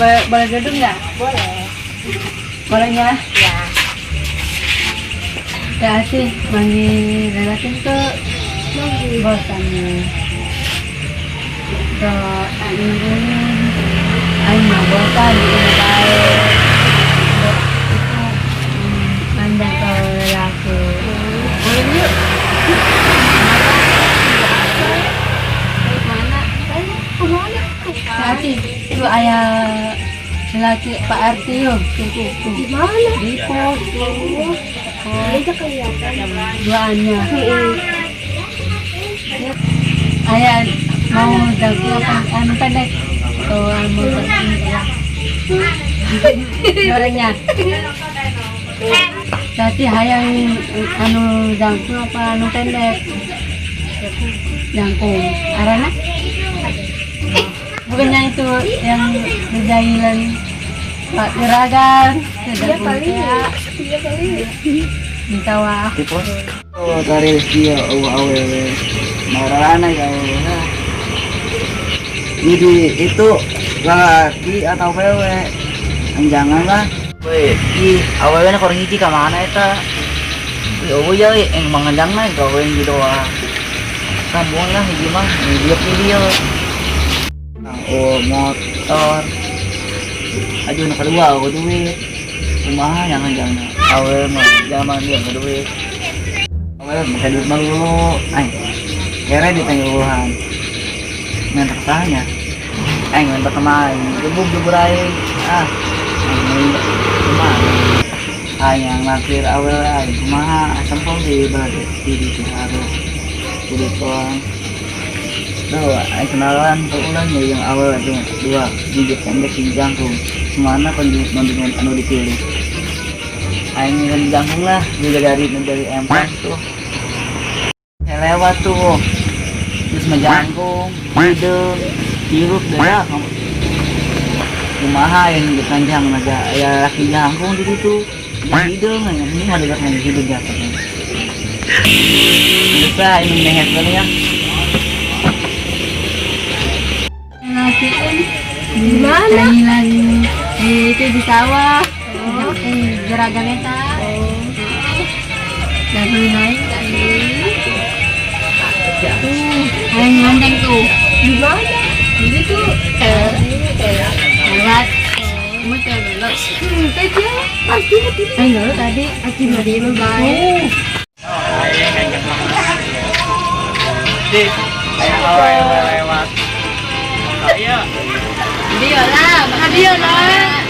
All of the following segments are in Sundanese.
Boleh, boleh duduk nggak? Boleh. Bolehnya? Ya. Ya sih, manggil lelaki itu bosan. So, aing aing mah bosan di bae. Itu mandang ke lelaki. Boleh yuk. Mana? Kemana? Hati, itu ayah lelaki Pak RT yuk. Tuh, tuh, tuh. Di mana? Di pos tuh. Oh, aja kelihatan. Duanya. Ayah mau jago apa anu pendek atau anu ya. Gorengnya. Berarti hayang anu jangkung apa anu pendek? Jangkung. Arana? Bukannya itu yang dijailan Pak Juragan. Iya kali. Iya kali. Minta wah. Di pos. Oh, dari dia oh awewe. Marana ya awewe. Jadi itu laki atau wewe? Jangan lah. Woi, ih, awewe na kurang hiji ka mana eta? Wih, oh ya, yang manganjang na gawein gitu ah. Sambung lah hiji mah, dia dia. Oh, motor. Aduh, nak kedua aku duit. Kumaha jangan jangan. Awewe mah zaman dia nggak duit. Awewe pakai duit mah dulu. Ay, kere di tengguhan. Minta kesahnya. Aing minta kemarin, gebuk gebur aing. Ah, aing kumaha. Aing yang naksir awewe aing kumaha sempong di berarti di harus kudu tuang. Tuh, aing kenalan tuh ulang ya yang awewe tuh dua gigi pendek gigi jangkung. Semana kondimen anu dipilih. Aing ngin jangkung lah, juga dari empang tuh. Saya lewat tuh. Terus majangkung, hidung, hirup dah kumaha yang dikanjang naga ya laki jangkung di situ. Yang hidung ini ada yang hidung jatuh. Bisa ini mehet kali ya. Lelaki Di mana? Jailan itu di sawah. Oh. Juragan eta. Oh. Jago naik tadi. Tuh, aing ngandeng tuh. Di mana? Di situ. Lewat. Kamu coba belok. Aja. Pasti hati. Aing dulu tadi. Aki mari mah bae. Di, awewe lewat. Iya. Dia lah, dia lah.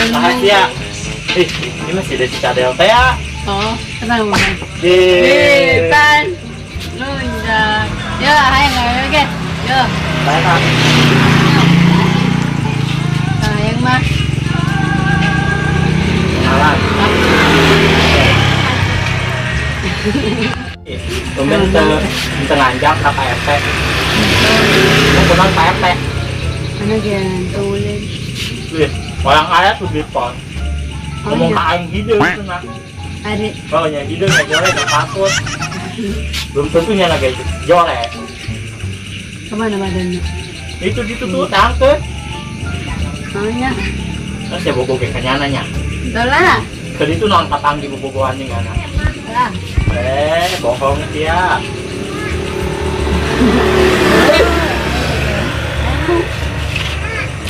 Rahasia. Ih, ini masih ada si Cadel teh ya. Oh, kenapa? Di. Pan. Lunjak. Ya, ayo oke. Yo, Baik, sayang mah. Alat. Tumben teu nganjang ka Pak RT. Mau kunaon Pak RT? Mana gian tulin. Wih, orang ayat tuh di pos. Oh, Ngomong iya. ka aing hideung cenah. Ada Kalau nya hideung nya jore teu takut. Belum tentunya lagi jore. Kemana badannya? Itu ditutup tangke. Oh iya. Terus ya bobo ke kanyananya. Betul lah. Tadi itu non patang di bobogohannya nggak nah. Lah. Eh, bohong dia.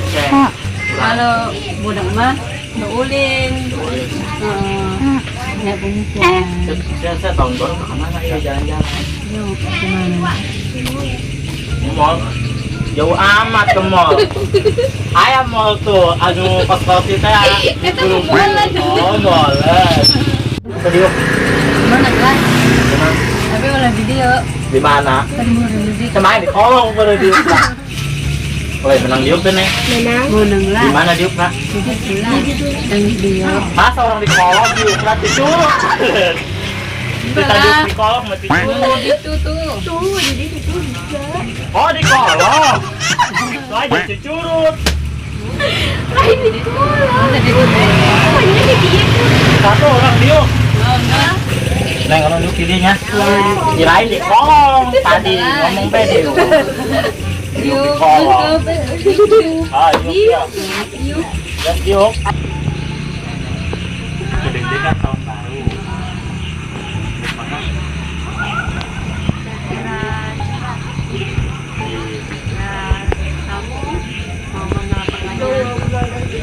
Oke. Kalau budak mah ulin. Heeh. Ya perempuan. Saya tahun baru ke mana ya jalan-jalan? Yuk, kemana? Mall. Jauh amat ke mall. Ayam mall tuh, aduh pas kalau kita ya. Itu mall. Oh, mall. Serius. Mana lah? Tapi ulah video. Di mana? Tadi mau di Kemarin di kolong baru diuk lah. Woi, menang diuk tuh nih. Menang. Menang lah. Di mana diuk lah? Di situ lah. Yang video. Masa orang di kolong diuk lah dicurut. Kita diuk di kolong mah dicurut. Itu tuh. Tuh, jadi itu bisa. Oh, di kolong. Itu aja dicurut. Lain di kolong. Tadi tuh. Oh, ini di dia tuh. Satu orang diuk. Oh, enggak. Neng kalau diuk pilihnya. Kirain di kolong tadi ngomong pede. Yuk, Yuk. yuk. Ah, yuk. Yuk. Yuk, yuk. Gede kan tahun baru. Mana? Nah, kamu mau mengapa aja?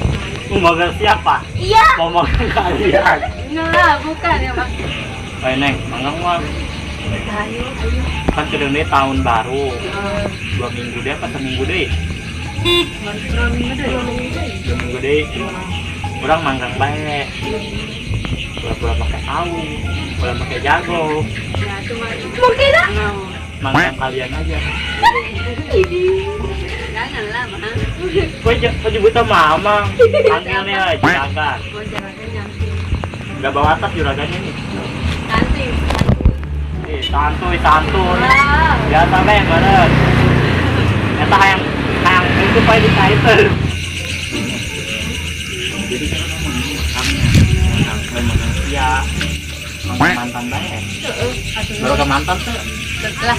Mau magang siapa? Iya. Mau magang kalian. Enggak, bukan ya, Bang. Eh, Neng, manggang mah Ayo, ayo. kan kedene tahun baru. 2 minggu deh apa seminggu deh? 2 minggu deh. 2 minggu deh. Urang manggang bae. Pura-pura pakai tahu, pura pakai jago. Ya, cuma Mungkin ah. mau. Manggang kalian aja. Jangan lah, Bang. Kok kok nyebut sama mama? Panggilnya juragan. Mau juragan nyantai. Gak bawa tas juragannya nih. Santuy. Eh, santuy, santuy. Wow. Biasa bae meureun. Eta hayang hayang itu pae di title. Jadi kan kamu mangangnya, manggang sia, manggang mantan bae. Baru ke mantan tuh. Setelah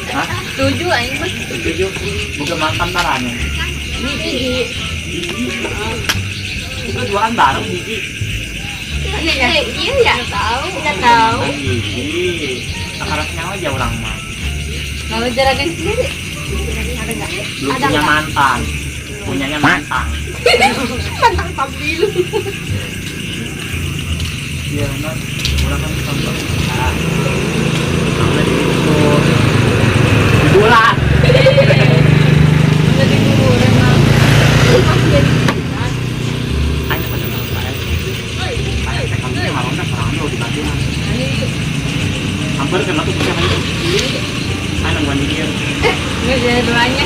Hah? tujuh aing mah. Tujuh, bukan mantan taranya. Hiji. Itu duaan bareng hiji. Iya ya. Iya ya. Tahu. Enggak tahu. Mantan hiji. Sekarang nyawa aja orang mah. Kalau juragan sendiri ada nggak? Belum Ada punya nggak? mantan. Punyanya mantan. Mantang tampil. Iya, mas. Orang kan tahun baru. Nah, udah di itu. Di bola. Udah dikuburin mah. Ayo pada mau Pak RT. Pak RT kami warungnya rame di Bandung. Ayo. Hampir kena tuh siapa itu? Ayo nungguan di dia. Nggak jadi doanya.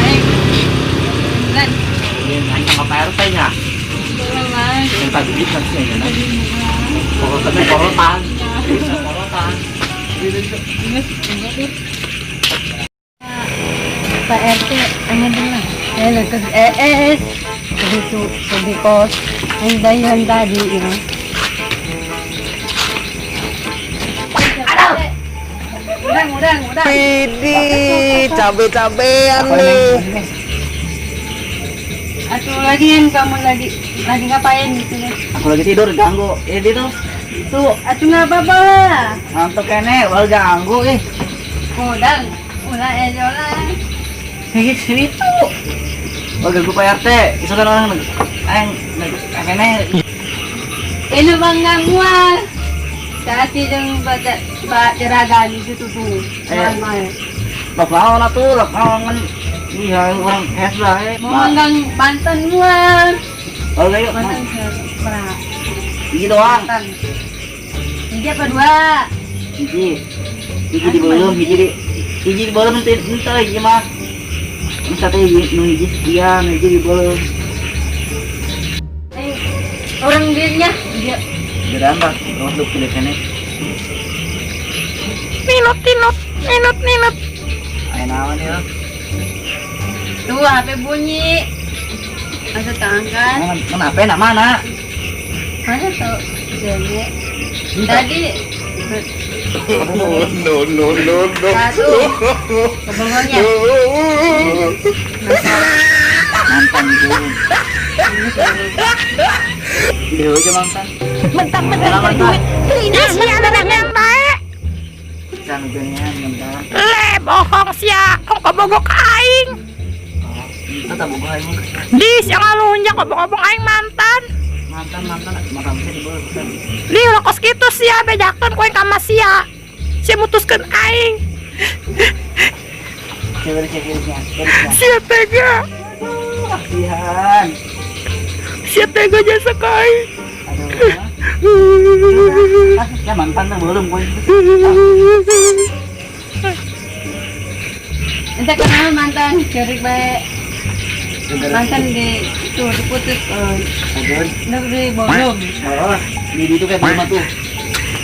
Ayo. Lan, Ini nanya ke Pak RT nya. tolong Bang. Minta duit kan sih ya. Porotannya porotan. Bisa porotan. Pak RT, ano din lang. Eh, eh, eh, begitu, begitu, ang dayan tadi, you know. Udang, udang, udang. Widih, cabe-cabean nih. Atau lagi yang kamu lagi ngapain gitu deh. Aku lagi tidur ganggu. Eh, itu itu Atau nggak apa-apa lah. ngantuk kene, wal ganggu eh. Udang, ulah eh jolah. Eh, itu. Wal ganggu Pak RT. Itu kan orang aing kene. Ini bang gangguan. Tadi jeung baca pak jeragan itu tuh tuh. Eh. Bapak lah tuh, lapangan. Iya, orang es lah. Eh. Mau manggang Banten mual. Oh, ayo. Banten seberapa? Hiji doang. Banten. Tiga apa dua? Hiji. Hiji di belum, hiji di belum ente ente hiji mah. Ini satu hiji, nu hiji sekian, hiji di belum. Eh, orang dirinya dia Geran bah, terus lu pilih kene. Ninut ninut ninut ninut. Ayo naon ya? Tuh HP bunyi. Masa tangan? Mana mana HP nak mana? Mana tuh? Jadi tadi No, no, no, no. satu kebongongnya. Mantan itu. Dia aja mantan. Mentang-mentang berduit. Ini sia yang baik. Can ujangan mantan. Le bohong sia. Kok bogok aing. Itu tak bogoh aing. Di sia ngalunjak ngobong-ngobong aing mantan. Mantan mantan mantan bisa di bawah bukan. Di ulah kos kitu sia bejakeun ku aing ka sia. Sia mutuskeun aing. Cewek ceweknya. Sia tega. Kasihan. Sia tega jasa ka aing. Aduh. Ah, ya mantan tuh belum gue. Entah kenapa mantan cerik baik. Mantan di itu diputus Aduh. negeri bolong. Oh, di itu kayak belum tuh.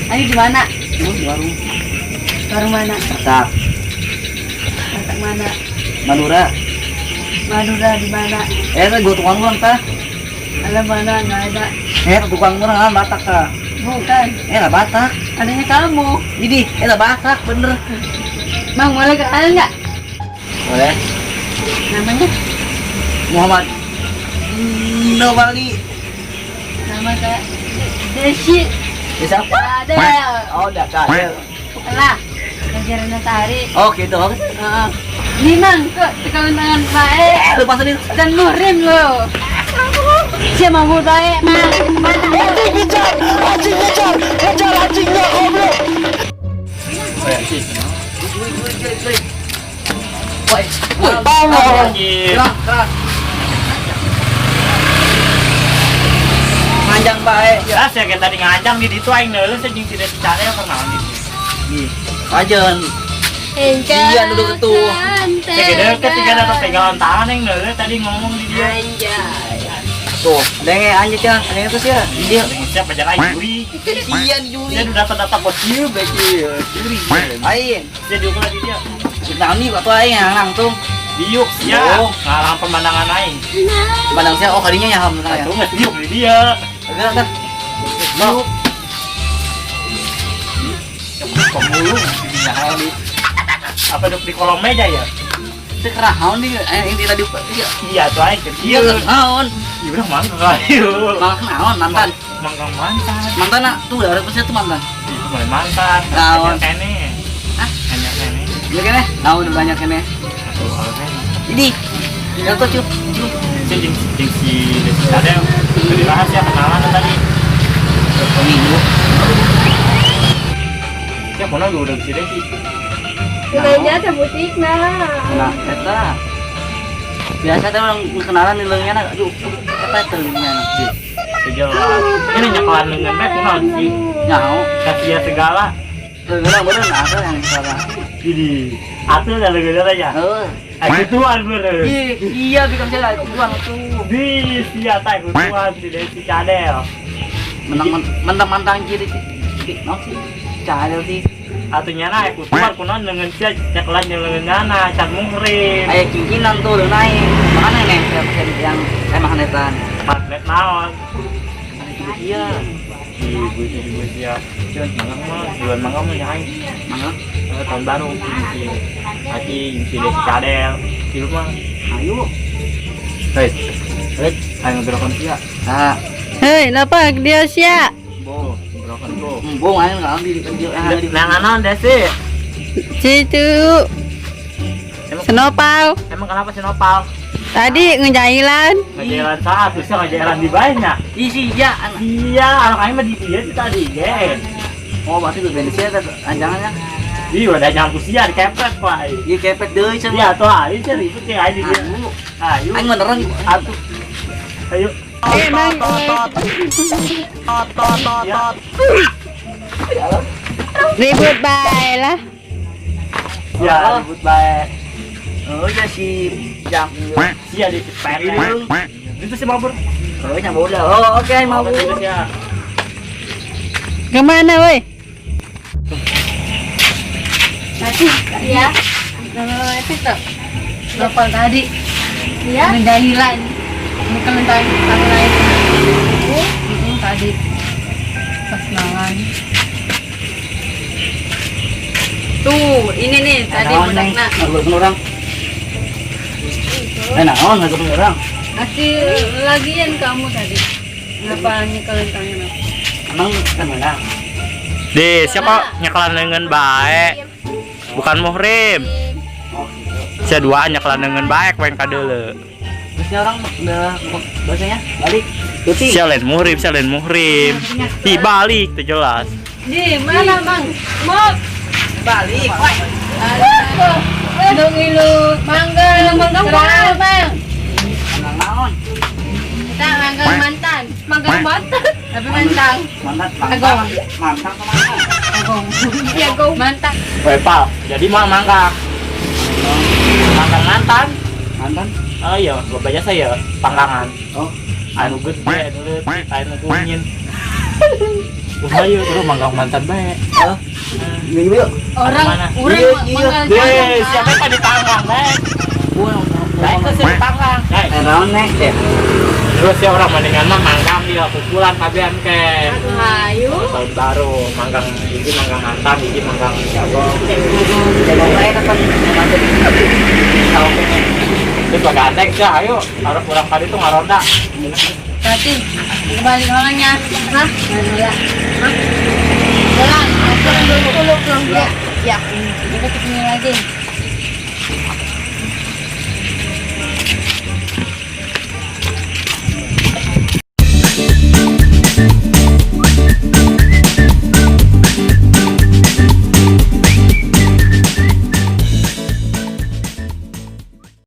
Ayo di mana? Tuh di warung. Warung mana? Masak. Masak mana? Madura. Madura di mana? Eh, gue tukang urang tah. Alam mana nggak ada. Eh, tukang urang ah, batak tah. Bukan. Eh lah Batak. Adanya kamu. Ini, eh lah Batak bener. Bang, boleh kenalan nggak? Boleh. Namanya? Muhammad Nobali. Nama saya Desi. Desa apa? Ada. Oh, udah ada. Lah, ngajarin tari. Oh, gitu. Heeh. Nih Mang, kok tekan tangan baik. Eh, lupa sendiri. Dan muhrim lo. Siapa mau baik, Mang? Anjing kejar, anjing kejar, kejar anjingnya goblok. Woi, woi. Anjir. Keras, keras. Manjang bae. Ya, saya kayak tadi ngajang di situ aing neuleuh saya jeung tidak dicari apa naon gitu. Nih, aja. Iya, duduk itu. Saya kayak deket tiga dapat pegangan tangan yang neuleuh tadi ngomong di dia. Anjay. Tuh, ada yang anjir ya, ada yang terus ya. Dia Siapa aja aing juri. iya Juli. Dia udah dapat bos ieu bae juri. Aing, Dia juga di dia. nah ini waktu aing yang langsung Diuk ya. Oh. Ngalang pemandangan aing. pandang saya oh kalinya ya alhamdulillah ya. Tuh nggak diuk di dia. Agak kan. Diuk. Pemulung. Nah, di Apa duduk di kolong meja ya? sekerahaun di ini tadi iya. Iya tuh aing ke Iya, dia. naon. Iya udah mangga ayo. Malah naon mantan. Mangga mantan. Mantan nak tuh udah ada tuh mantan. Itu mulai mantan. Naon. Hanya kene. Hah? Hanya kene. Iya kene? Naon udah banyak kene. Atau kalau kene. Ini. Ya tuh cup, cup. Si jeung jeung si Desi Cadel. Udah dibahas ya kenalan tadi. Minggu. Ya kono gue udah si Desi. Gereja sebutik nah. Nah, eta. Biasa teh orang kenalan di leungeun aduh, eta teh leungeun. Sejelas. Ini nyekelan dengan bae kunaon sih? Nyaho. Kasih segala. Leungeun bener asa yang salah. Jadi, atuh dah leungeun aja. Heuh. Kutuan bener. Iya, bikin saya kutuan tuh. Di sia teh kutuan si Desi Cadel. Mentang mentang mentang ciri no sih. Cadel sih. Atuh nyana aya kutuan kunaon leungeun sia nyekelan jeung leungeun nyana can muhrim. Aya cincinan tuh udah naik. Makanya nempel yang emang netan. Magnet naon? Iya. Ibu ibu sia. Cuman mangga mah, bulan mangga mah nyaing. Mangga. Tahun baru si Haji si Desi Cadel di rumah. Ayo. Hei, hei, ayo ngobrolkan sia. Nah, Hei, kenapa dia sia? Bo, ngobrolkan bo. embung ayo nggak ambil di Nang naon Desi? Situ. Senopal. Emang kenapa si Nopal? Tadi ngejailan. Ngajalan saat, bisa ngajalan di banyak. Isi iya anak. Iya, anak aing mah di dia sih tadi, ge. Oh, berarti tuh bensin anjangannya. Iya, udah nyangkut sia dikepret pak. Iya kepet deui cenah. Iya, tuh aing sih ribut sih aing di dia. Ayo. Aing beneran. Atuh. Ayo. Emang Ya. ribut bae lah. Ya, ribut bae. Oh ya si jang. Sia di pendek. Itu si mabur. Oh, nya bodoh. Oh, oke mau. Itu sia. Kemana woi? Tadi ya. Nama itu tuh. Nopal tadi. Iya. Ngejailan. Nyekelin tangan tangan lain. Tadi pas malam. Tuh, ini nih tadi budakna. Ngobrol orang. Eh, naon ngobrol orang. Asli lagian kamu tadi. Ngapa nyekelin tangan aku? Emang kemana? Di siapa nyekelan dengan baik? Bukan muhrim. Oh, gitu. Sia duaan nyekelan dengan baik wae kadeule. Terusnya orang udah bahasanya balik. Tuti. Sia lain muhrim, sia lain muhrim. Di balik itu jelas. Di mana, Bang? Mau Balik. Dong ilu mangga, mangga Bang. Nang naon? Kita mangga mantan, mangga mantan. Tapi mantang. Mantan, Agong. mantan, mantan ke mana? Agong. Iya, gong. Mantan. Woi, Pak. Jadi mau mangga. Manggang mantan. Mantan. Oh iya, bapaknya saya panggangan. Oh, Anu gede, anu leutik, anu kunyit. Wah, yuk, terus manggang mantan bae. oh. Iya, yuk. Orang Mana? orang Iya, iya. mangga Deh, siapa yang tadi panggang, bae? Gua Bae ke sini panggang. Bae. Eh, naon nih? Terus ya orang mendingan mah manggang di Kia kumpulan kabehan ke. Ayo. Tahun baru manggang hiji manggang antam, hiji manggang jagong. Jagong aja kan mantep. Tahu kene. Terus bagandeng sih, ayo harus kurang tadi tuh ngaronda. Tati, kembali ke orangnya. Hah? Mana Hah? Jalan, aku dulu pulang ya. Ya, kita ketemu lagi.